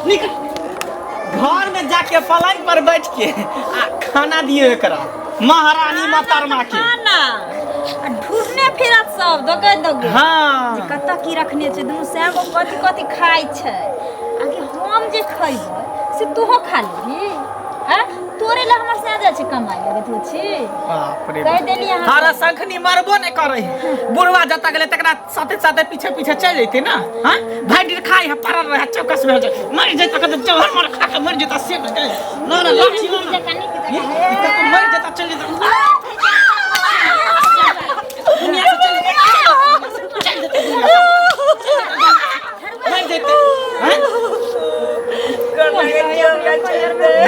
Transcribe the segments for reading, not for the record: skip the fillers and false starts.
निकल। घर में जाके पलंग पर बैठ के आ खाना दियो एकरा महारानी मोहतरमा के। खाना आ ढूंढने फिरत सब दगे दगे। हाँ। जे कतऽ की रखने छै, दुनू सएह गो कथी कथी खाइ छै। आकि हम जे खैबै से तोहो खा लेबही? आँ, तोरे लए हमर सएह जाइ छै कमाइ लए तू छी। बाप रे। कहि देली अहाँ। हरा शंखनी मरबो नहीं करे है। बुढ़वा जतऽ गेलै तकरा साथे साथे पीछे पीछे चलि जैते ना। हाँ, भाई दिन खाई है पड़ल रहे चौकस में जाए मर जैता कत जहर मर खा के मर जैता से ना ना ना लाठी ना ना ई कत मर जैता चल जैता दुनिया से चल जैता, चल जैता दुनिया से मर जैते। हैं,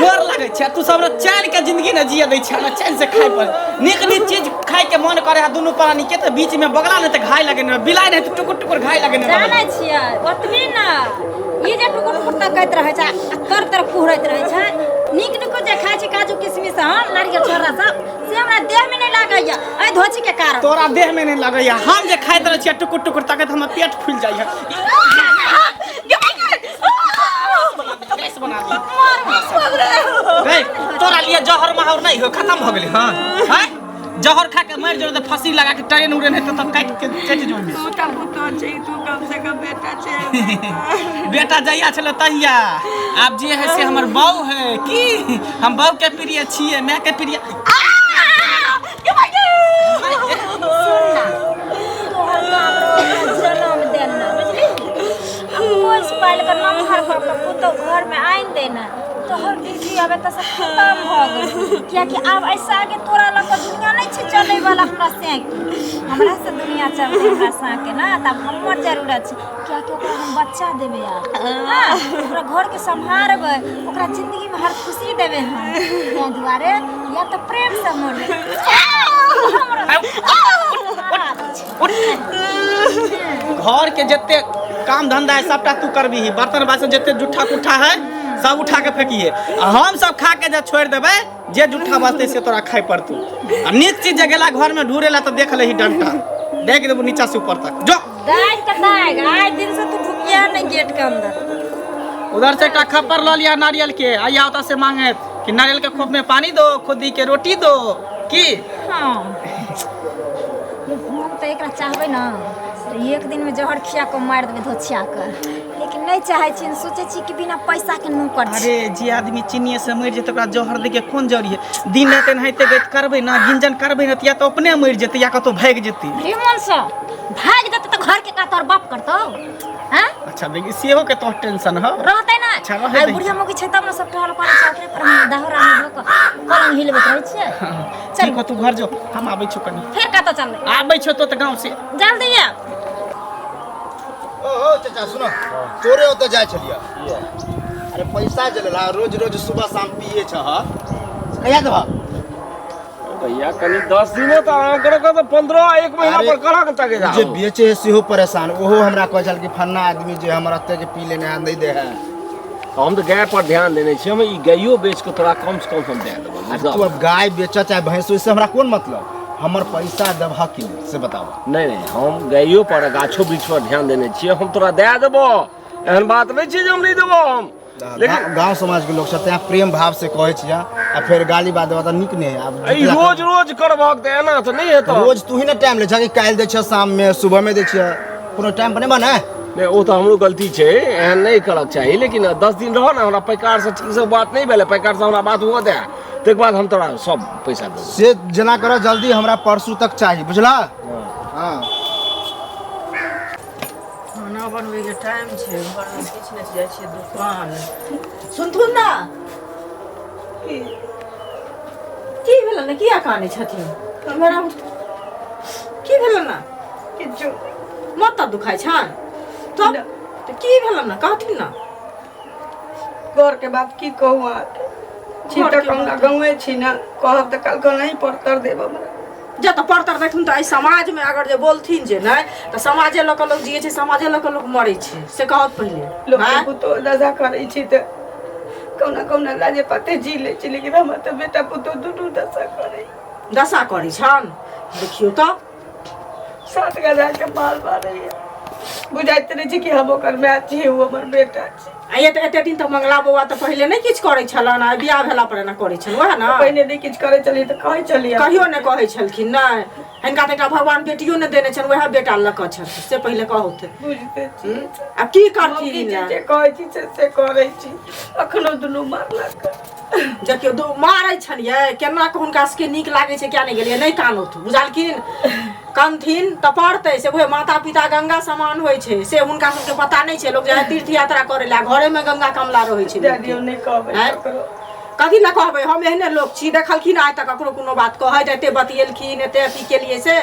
गोर लगै छै तू सब चैन के जिंदगी न जिए दै छै ना चैन से खाय पर। नीक नीक चीज खाय के मन करे है दुनू प्राणी के तऽ बीच में बगला नहीं तऽ घाय लगे ने, बिलाइ नहीं तऽ टुकुर टुकुर घाय लगे ने। जानै छियै ओतबे ना, ई जे टुकुर टुकुर तकैत रहै छै आ तर तर कुहरैत रहै छै। नीक नीक जे खाइ छै काजू किशमिश, हम नारियल छोड़ा सब, से हमरा देह में नहीं लागैया एहि धोची के कारण। तोरा देह में नहीं लगैया, हम जे खाइत रहै छियै टुकुर टुकुर तकैत हमर पेट फूलि जाइया। गैस बना दी। रे, तोरा लिए जहर माहौर नहीं हो, खत्म हो गेलै। हाँ हैं, जहर खा के मर जो तऽ फांसी लगा के ट्रेन उड़ेन हेतै तब काटि के चलि जो। तू तऽ पुतोह छै, तू कम से कम बेटा छै। बेटा जहिया छलै तहिया, आब जे है से हमर बहू है। की हम बहू के प्रिय छियै, माय के प्रिय। तोहर काम रहो जनम देना, बुझली? आ पोसि पालि कऽ नमहर कऽ कऽ पुतोह घरमे आनि देना, तोहर ड्यूटी आब एतऽ से खतम भऽ गेल, कियाकि आब एहिसँ आगे तोरा लऽ कऽ दुनिया नहि छै चलैवला। हमरा से हमरा से दुनिया चलतै हमरा साथे ना, तऽ आब हमर जरूरत छै, कियाकि ओकरा हम बच्चा देबै आब। हाँ, ओकरा घरके सम्हारबै, ओकरा जिंदगीमे हर खुशी देबै हम। ताहि दुआरे या तऽ प्रेमसँ मरबै हमरा। घर के जते काम धंधा है सबटा तू करबीही। बर्तन बासन जते जूठा कुठा है सब उठा के फेंकिए, आ हम सब खा के जे छोड़ देबै, जे जूठा बचतै से तोरा खाइ पड़तौ। आ नीक चीज जे गेला घर में ढूरे ला तऽ देख लेही, डंटा देख देबो नीचा से ऊपर तक जो। दाग के दाग, आइ दिन से तू ढुकिया नहीं गेट के अंदर। उधर से एकटा खप्पर लऽ लिया नारियल के, आइया ओतऽ से मांगे कि नारियल के खोप में पानी दो, खुदी के रोटी दो की। हाँ, हम तऽ एकरा चाहबै ने तऽ एक दिनमे जहर खिया कऽ मारि देबै धोछिया कऽ, लेकिन नहि चाहै छी। सोचै छी कि बिना पैसाके नौकर छी। अरे, जे आदमी चिन्निए से मरि जेतै ओकरा जहर दैके कोन जरूरी है? दिन राति एनाहिते गति करबै ना, गिंजन करबै ना, तऽ या तऽ अपने मरि जेतै या कतहु भागि जेतै। से भागि जेतै तऽ घरके का तोहर बाप करतौ? हाँ। अच्छा बेगी, सेहो के तोहर टेंशन हो? रहतै ना। अच्छा, रहै आइ दही। बुढ़िया मौगी छै तब ने सब टहल करै छै, ओकरे पर हम दाहो रानी धो कऽ पलंग हिलबैत रहै छियै। चल। ठीक हो, तू घर जो, हम आबै छियौ कनी। फेर कतऽ चलबै? आबै छियौ तो तऽ गाँव से। जल्दी आउ। ओ हो चाचा, सुनो, तोरे ओतऽ जाइ छलियै। अरे पैसा जे लेला, रोज रोज सुबह शाम पिए छह, कहिया देबह? भैया, कनि 10 दिनो तऽ अहाँ करऽ के तऽ 15 एक महीना अरे, पर करऽ के तके जे बेचे है सेहो परेशान। ओहो हमरा कहै छल कि फन्ना आदमी जे हमर एते के पी लेने है, नहि दे है। हम तऽ गाय पर ध्यान देने छी। हम ई गाइयो बेच के तोरा कम से कम हम दए देबौ। अरे तू अब गाय बेच चाहे भैंस, ओहिसे हमरा कोन मतलब? हमर पैसा देबह कि नहि से बताबह। नहि नहि, हम गाइयो पर आ गाछो वृक्ष पर ध्यान देने छियै। हम तोरा दए देबो, एहन बात नहि छै जे हम नहि देबो हम, लेकिन गाँव समाज के लोग सब तैं प्रेम भाव से कहै छियै, आ फेर गाली बात देबह तऽ नीक नहि है। आब ई रोज रोज करबहक तऽ एना तऽ नहि हेतौ। रोज तू ही ने टाइम लै छह कि काल्हि दै छियै, शाम में, सुबह में दै छियै, कोनो टाइम पर नहि बने। नहि, ओ तऽ हमरो गलती छै, एहन नहि करक चाही, लेकिन 10 दिन रह ने। हमरा पैकार से ठीक से बात नहि भेलै। पैकार से हमरा बात हुअ दे, ताहिके बाद हम तोरा सब पैसा देबो। से जेना करऽ, जल्दी हमरा परसू तक चाही, बुझला? हाँ। खाना बनबैके टाइम छै, घरमे किछु नहि छै, जाइ छियै दुकान। सुनथुन ने, की भेलै ने? किया कानै छथिन हमरा? की भेलै ने? किछु। माथा दुखाइ छनि तब तऽ की भेलै ने, कहथिन ने। घरके बात की कहू अहाँके छी तऽ घरके कहुना बात। गाँवे छी ने, कहब तऽ काल्हि नहीं पड़तर देब हमरा। जब तऽ पड़तर देखथुन तऽ एहि समाजमे अगर जे बोलथिन जे नहि, तऽ समाजे लऽ कऽ लोक जियै छै, समाजे लऽ कऽ लोक मरै छै, से कहत पहिले। लोक आँय? पुतोह दशा करै छी तऽ कहुना कहुना लाजे पाते जी लै छी, लेकिन हमर तऽ बेटा पुतोह दुनू दशा करै। दशा करै छनि, देखियौ तऽ। 7 गजा के माल मारैया, बुझाइत नहि छै कि हम ओकर माय छी, ओ हमर बेटा छी। आ एते एते दिन तऽ मंगला बौआ तऽ पहिले नहि किछु करै छलनि आ बियाह भेला पर एना करै छल वएह ने। पहिने नहि किछु करै छलियै तऽ कहै छलियै। कहियो नहि कहै छलखिन। नहि, हिनका तऽ एकटा भगवान बेटियो नहि देने छनि, वएह बेटा लऽ कऽ छथिन, से पहिले कहौथ। बुझते छी। आब की हम करथिन? की जे जे कहै छी से करै छी। अखनो दुनू मारलक। देखियौ, दू मारै छलियै केना कऽ हुनका सबके नीक लागै छै। किया नहि गेलियै? नहि कानौथ, बुझलखिन? कनथिन तऽ पड़तै से। बुझे माता पिता गंगा समान होइ छै, से हुनका सबके पता नहि छै। लोक जाइ तीर्थ यात्रा करै लए, घरेमे गंगा कमला रहै छै। जाय दियौ, नहि कहबै आँय? ककरो। कथी लए कहबै? हम एहने लोक छी, देखलखिन आइ तक ककरो कोनो बात कहैत? एते बतियेलखिन, एते अथी केलियै, से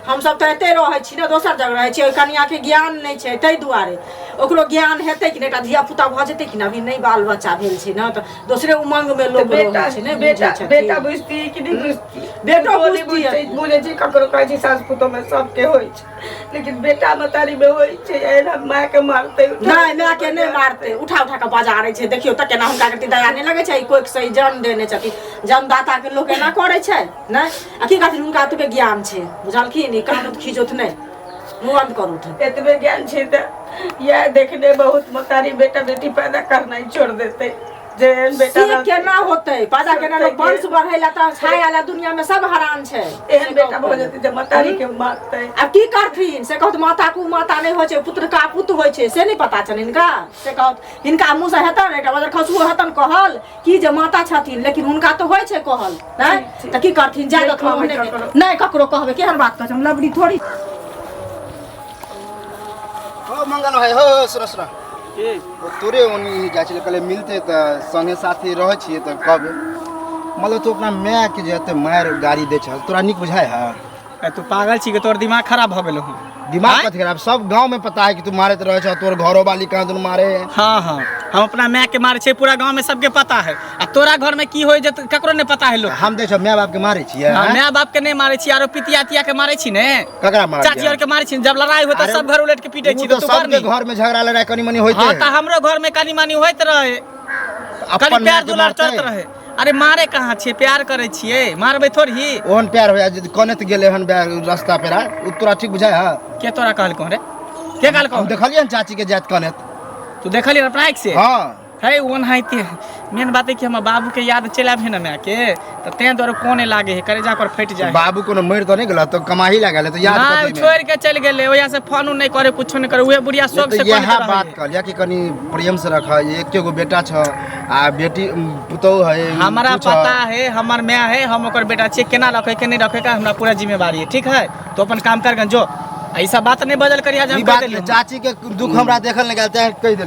हमसब तऽ एते रहै छी ने, दोसर जगह रहै छी। ओहि कनियाके ज्ञान नहि छै, ताहि दुआरे। ओकरो ज्ञान हेतै कि नहि, एकटा धिया पुता भऽ जेतै कि नहि? अभी नहि बाल बच्चा भेल छै ने, तऽ दोसरे उमंगमे तऽ लोक बेटा रहै छै, नहि बुझै बेटा छथिन। बेटा बुझती कि नहि बुझती? बेटो तो नहि बुझती। बुझै बुझै छी, ककरो कहै छी सास पुतोहमे सबके होइ छै, लेकिन बेटा महतारी मे होइ छै। एना माय के मारतै उठा नहि, माय के नहि मारतै, उठा उठा कऽ बजारै छै। देखियौ तऽ केना हुनका कते दया नहि लगै छै? ई कोइक से ई जन्म देने छथिन, जन्मदाता के लोक एना करै छै? नहि। आ की करथिन, हुनका एतबे ज्ञान छै, बुझलखिन? ई कानूत खींचोथ नहि, मुँह बंद करूथ। एतबे ज्ञान छै तऽ इएह देखने बहुत महतारी बेटा बेटी पैदा करनाइ छोड़ देतै, जे एहन बेटा से रहतै। केना होतै पैदा? केना लोक वंश बढ़ै ला तऽ छाया ला दुनिया में सब हरान छै। एहन बेटा भऽ जेतै जे महतारी के मारतै। आब की करथिन से कहत, माता को माता नहि होइ छै, पुत्र का पुत होइ छै, से नहि पता छनि हिनका। से कहत, हिनका मुँह से हेतनि एकटा बजर खसुओ हेतनि कहल कि जे माता छथिन, लेकिन हुनका तऽ होइ छै कहल नहि। तऽ की करथिन? जाय नहि दथुन। कहबै ओहने ककरो। नहि ककरो कहबै। केहन बात कहै छै? हम लबड़ी थोड़ी। हो मंगल भाई, हो हो, सुनो सुनो। ओ तोरे ओनी जाइ छलै, कहले मिलते तऽ संगे साथी रहै छियै तऽ कहबै। मतलब तू अपना माय के जे एते मारि गाड़ी दै छह, तोरा नीक बुझाइ है? ए, तू पागल छी कि तोर दिमाग खराब भऽ गेलो हँ? दिमाग आँय? कथी खराब? सब गांव में पता है कि तू मारैत रहै छह, तोर घरो वाली कहाँ दुनू मारे है। हाँ हाँ, हम अपना माय के मारे छै, पूरा गांव में सबके पता है। आ तोरा घर में की होय जे ककरो नहीं पता है लोग। हम दै छौ माय बाप के मारे छियै? हाँ, आँय? माय बाप के नहीं मारे छी, आरो पितिया तिया के मारे छी ने। ककरा मारे? चाची और के मारे छी। जब लड़ाई होता अरे, सब घर उलट के पीटे छी। उ तो तो तू कर सबके नहीं। घर में झगड़ा लड़ाई कनी मनी होइते हाँ है। तऽ हमरो घर में कनी मनी होइत रहे, कनी अपन प्यार माय के दुलार मारतै? चलत रहे। अरे मारे कहाँ छियै, प्यार करै छियै, मारबै थोड़ी? ओहन प्यार होया जे कनैत गेलै हन रास्ता पेरा, उ तोरा ठीक बुझाय है? के तोरा कहलकौ रे? के कहलकौ? हम देखलियै हन चाची के जाइत कनैत। तू देखलियै अपना आँखि से? हाँ। है ओनाहिते मेन बात है कि हमर बाबू के याद चलि आबै है ने माय के, तऽ तें दुआरे कोने लागे है, करेजा पर फटि जाइ है। बाबू कोनो मरि तऽ नहि गेल, तऽ कमाही लागल है, तऽ याद नहि कथी में? छोड़ि के चलि गेलै, ओहिया से फोन नहि करे, कुछो नहि करे, उहे बुढ़िया शौक तऽ से इएह कोने रहै बात है। कहलियै कि कनी प्रेम से रख, एके गो बेटा छ आ बेटी पुतोह है। हमरा तू छ। पता है, हमर माय है, हम ओकर बेटा छियै, केना रखे के नहीं रखे का हमरा पूरा जिम्मेवारी है। ठीक है, तो अपन काम कर जो, ऐसा बात नहीं बदल करिया जे ई हम कहि बात देलियौ। चाची के दुख हमरा देखल नहि गेल, तें कहि देलियै।